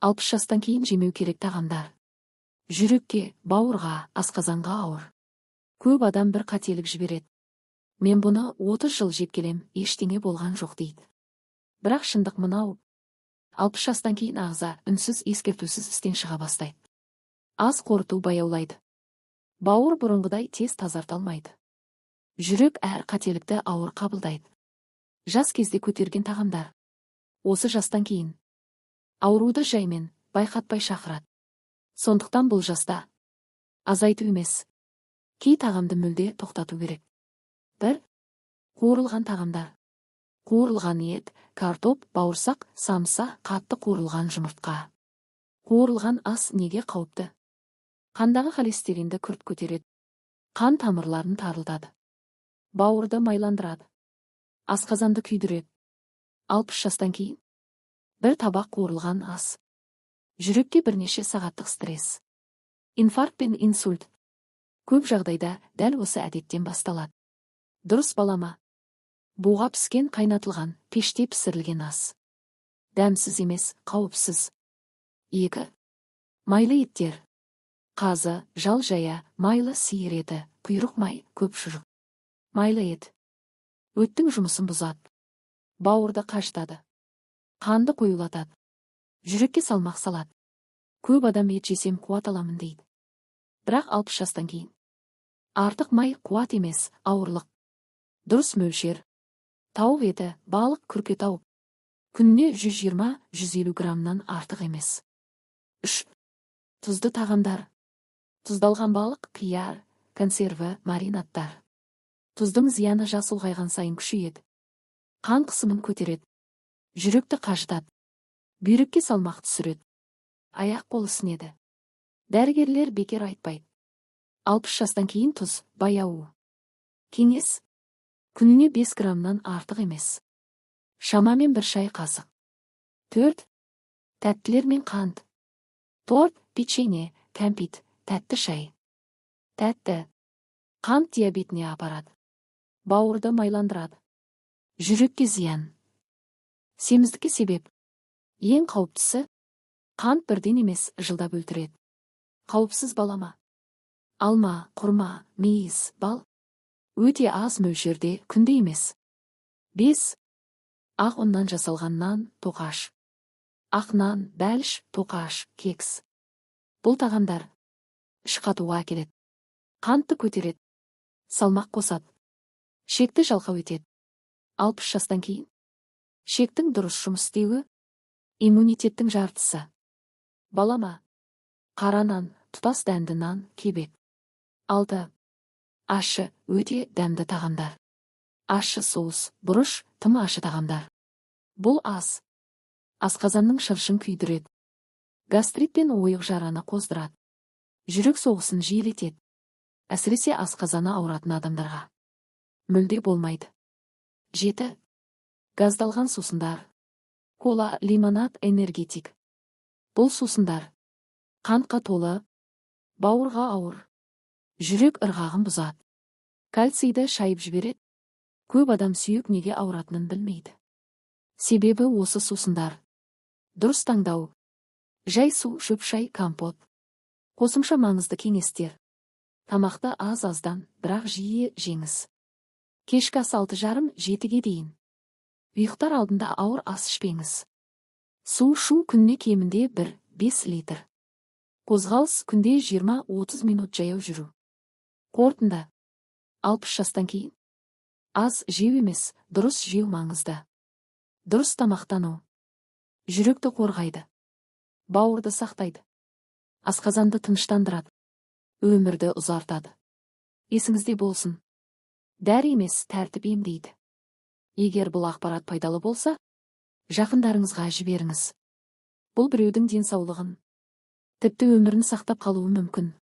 60 жастан кейін жемеу керек тағамдар. Жүрекке, бауырға, асқазанға ауыр. Көп адам бір қателік жібереді. «Мен бұны 30 жыл жеп келем, ештеңе болған жоқ», – дейді. Бірақ шындық мынау: 60 жастан кейін ағза үнсіз, ескертусіз істен шыға бастайды. Ас қорыту баяулайды. Бауыр бұрынғыдай тез тазарта алмайды. Жүрек әр қателікті ауыр қабылдайды. Жас кезде көтерген тағамдар осы жастан кейін ауруды жаймен, байқатпай шақырады. Сондықтан бұл жаста азайту емес, кей тағамды мүлде тоқтату керек. 1. Қуырылған тағамдар. Қуырылған ет, картоп, бауырсақ, самса, қатты қуырылған жұмыртқа. Қуырылған ас неге қауіпті? Қандағы холестеринді күрт көтереді, қан тамырларын тарылтады, бауырды майландырады, асқазанды күйдіреді. 60 жастан кейін бір табақ қуырылған ас – жүрекке бірнеше сағаттық стресс. Инфаркт пен инсульт көп жағдайда дәл осы әдеттен басталады. Дұрыс балама: буға піскен, қайнатылған, пеште пісірілген ас. Дәмсіз емес, қауіпсіз. 2. Майлы еттер. Қазы, жал жая, майлы сиыр еті, құйрық май, көп шұжық. Майлы ет өттің жұмысын бұзады, бауырды қажытады, қанды қоюлатады, жүрекке салмақ салады. Көп адам «ет жесем, қуат аламын» дейді. Бірақ 60 жастан кейін артық май қуат емес, ауырлық. Дұрыс мөлшер: тауық еті, балық, күркетауық. Күніне 120-150 граммнан артық емес. 3. Тұзды тағамдар. Тұздалған балық, қияр, консерві, маринадтар. Тұздың зияны жас ұлғайған сайын күшейеді. Қан қысымын көтереді, жүректі қажытады, бүйрекке салмақ түсіреді, аяқ қол ісінеді. Дәрігерлер бекер айтпайды: 60 жастан кейін тұз баяу. Кеңес: күніне 5 граммнан артық емес, шамамен 1 шай қасық. 4. Тәттілер мен қант. Торт, печенье, кәмпит, тәтті шай. Тәтті қант диабетіне апарады, бауырды майландырады, жүрекке зиян, семіздікке себеп. Ең қауіптісі – қант бірден емес, жылдап өлтіреді. Қауіпсіз балама: алма, құрма, мейіз, бал. Өте аз мөлшерде, күнде емес. 5. Ақ ұннан жасалған нан, тоқаш. Ақ нан, бәліш, тоқаш, кекс. Бұл тағамдар іш қатуға әкеледі, қантты көтереді, салмақ қосады, ішекті жалқау етеді. 60 жастан кейін ішектің дұрыс жұмыс істеуі – иммунитеттің жартысы. Балама: қара нан, тұтас дәнді нан, кебек. 6. Ащы, өте дәмді тағамдар. Ащы соус, бұрыш, тым ащы тағамдар. Бұл ас асқазанның шырышын күйдіреді, гастрит пен ойық жараны қоздырады, жүрек соғысын жиілетеді. Әсіресе асқазаны ауыратын адамдарға мүлде болмайды. 7. Газдалған сусындар. Кола, лимонад, энергетик. Бұл сусындар қантқа толы, бауырға ауыр, жүрек ырғағын бұзады, кальцийді шайып жібереді. Көп адам сүйек неге ауыратынын білмейді. Себебі осы сусындар. Дұрыс таңдау: жай су, шөп шай, компот. Қосымша маңызды кеңестер: Тамақты аз-аздан, бірақ жиі жеңіз. Кешкі ас 6:30-7-ге дейін. Ұйықтар алдында ауыр ас ішпеңіз. Су ішу күніне кемінде 1,5 литр. Қозғалыс: күнде 20-30 минут жаяу жүру. Қорытынды: 60 жастан кейін аз жеу емес, дұрыс жеу маңызды. Дұрыс тамақтану жүректі қорғайды, бауырды сақтайды, асқазанды тыныштандырады, өмірді ұзартады. Есіңізде болсын: дәрі емес, тәртіп емдейді. Егер бұл ақпарат пайдалы болса, жақындарыңызға жіберіңіз. Бұл біреудің денсаулығын, тіпті өмірін сақтап қалуы мүмкін.